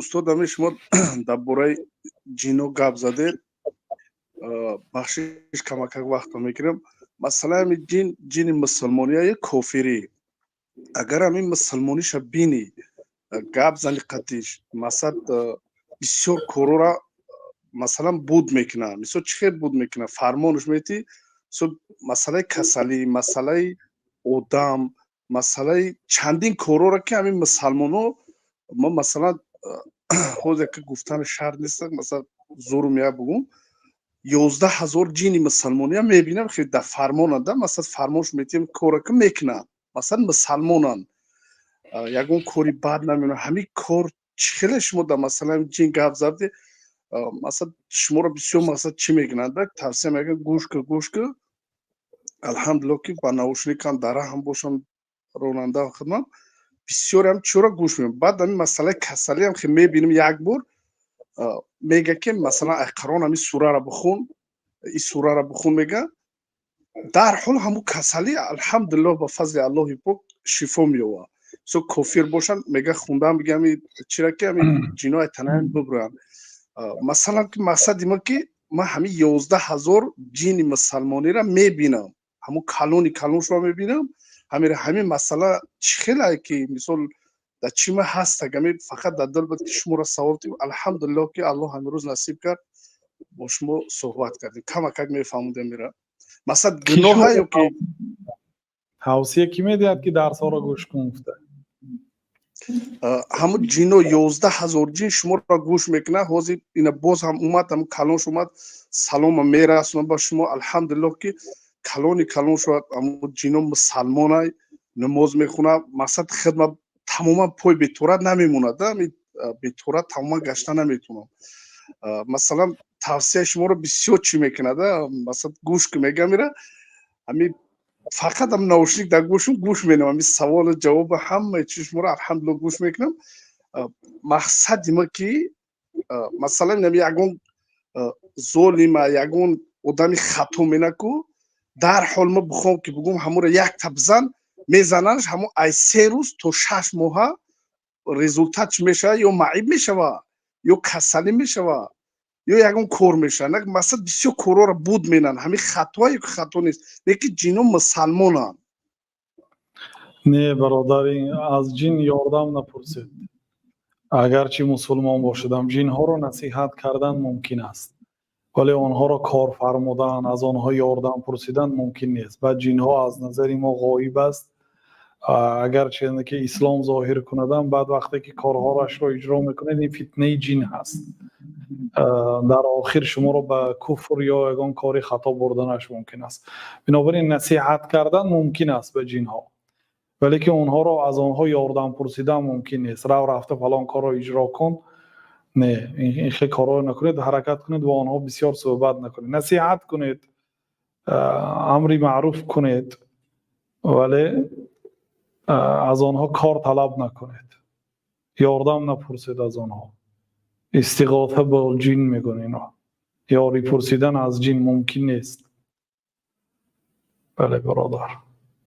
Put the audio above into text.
Устод, ами шумо дар бораи ҷино гап задед, бахшиш, камакак вақтро мегирам. Масалан, ами ҷин, ҷини мусулмония ё кофирӣ, агар ҳамин мусулмониша бинӣ, гап зани қатиш, масалан, бисёр корора, масалан, буд мекунад. Мисол, чӣ хел буд мекунад? Фармонаш метӣ, масъалаи касалӣ, масъалаи одам, масъалаи чандин корора, ки ҳамин мусалмоно мо, масалан, ҳозир ки гуфтани шарт нест, масалан, зурум я бугум, 11 000 ҷини мусалмониям мебинам, хеле дар фармонанда, масалан, фармонш метиҳем, кора ки мекунанд, масалан, мусалмонанд, ягон кори бад намекунанд. Ҳамин кор чӣ хеле шумо дар масалан ҷин гап задӣ, масалан, шуморо бисёр, масалан, чӣ мекунанд, тавсия мекунанд: гӯш кун, гӯш кун. Алҳамдулилло, ки ба наушникам дар раҳам бошам, ронанда хидмат бисёрам чиро гӯш мекунам. Баъд ҳамин масъалаи касалиам ки мебинем, як бор мега, ки масалан, ай Қуръон ҳамин сурара бихун, ин сурара бихун, мега. Дарҳол ҳамун касалӣ, алҳамдулилло, ба фазли Аллоҳи пок шифо меёбад. Со кофир бошанд, мега, хундан бига, ами чира, ки ами ҷинои танаям бибуранд. Масалан, ки мақсади ма, ки ман ҳамин 11 000 ҷини мусалмониро мебинам, ҳамун калони калоншро мебинам. Ҳамин ҳамин масъала чӣ хелае, ки мисол дар чӣ ма ҳаст, ами фақат дар дил буд, ки шуморо савол дим. Алҳамдулилло, ки Аллоҳ ҳамин рӯз насиб кард, бо шумо суҳбат кардем, камакак мефаҳмудем. Мира, масалан, гуноҳа ё ки Тавсия кӣ медиҳад, ки дарсҳоро гӯш кун гуфта? Ҳамун ҷино, 11 000 ҷин шуморо гӯш мекунад. Ҳозир ина боз ҳам омад, ҳамун калонш омад, салома мерасонам ба шумо. Алҳамдулилло, ки калони калон шуд, ҳамун ҷино мусалмонай, намоз мехонад. Мақсад, хидмат тамоман пой беторат намемонад, беторат тамоман гашта наметавонам. Масалан, тавсияи шуморо бисёр чӣ мекунад, масалан, гӯш ки мегам, ира ҳами фақат ам наушник дар гӯшум, гӯш менам, ҳами саволу ҷавоба, ҳамаи чи шуморо, алҳамдулилла, гӯш мекунам. Мақсади ма, ки масалан, ягон золима, ягон одами хато менаку, дарҳол ма бихоҳам, ки бигӯм, ҳамуро якта бизан, мезананш, ҳамун ай 3 рӯз то 6 моҳа результат чӣ мешавад? Ё маъиб мешавад, ё касалӣ мешавад, ё ягон кор мешавад. Масалан, бисёр корҳоро буд менанд. Ҳамин хатое ки хато нест, лекин ҷино мусалмонанд. Не, бародар, аз ҷин ёрдам напурсед. Агарчи мусулмон бошадам, ҷинҳоро насиҳат кардан мумкин аст, вале онҳоро кор фармудан, аз онҳо ёрдам пурсидан мумкин нест. Баъд ҷинҳо аз назари мо ғоиб аст. Агарчи ки ислом зоҳир кунадам, баъд вақте ки корҳоашро иҷро мекунед, ин фитнаи ҷин ҳаст, дар охир шуморо ба куфр ё ягон кори хато бурданаш мумкин аст. Бинобар ин насиҳат кардан мумкин аст ба ҷинҳо, валекин онҳоро, аз онҳо ёрдам пурсидан мумкин нест. Рав, рафта фалон корро иҷро кун, не, ин хел корҳоро накунед. Ҳаракат кунед, бо онҳо бисёр суҳбат накунед. Насиҳат кунед, амри маъруф кунед, вале аз онҳо кор талаб накунед, ёрдам напурсед аз онҳо. Истиғофа бо ҷин мегӯянд ино, ёрӣ пурсидан аз ҷин мумкин нест. Бале, бародар.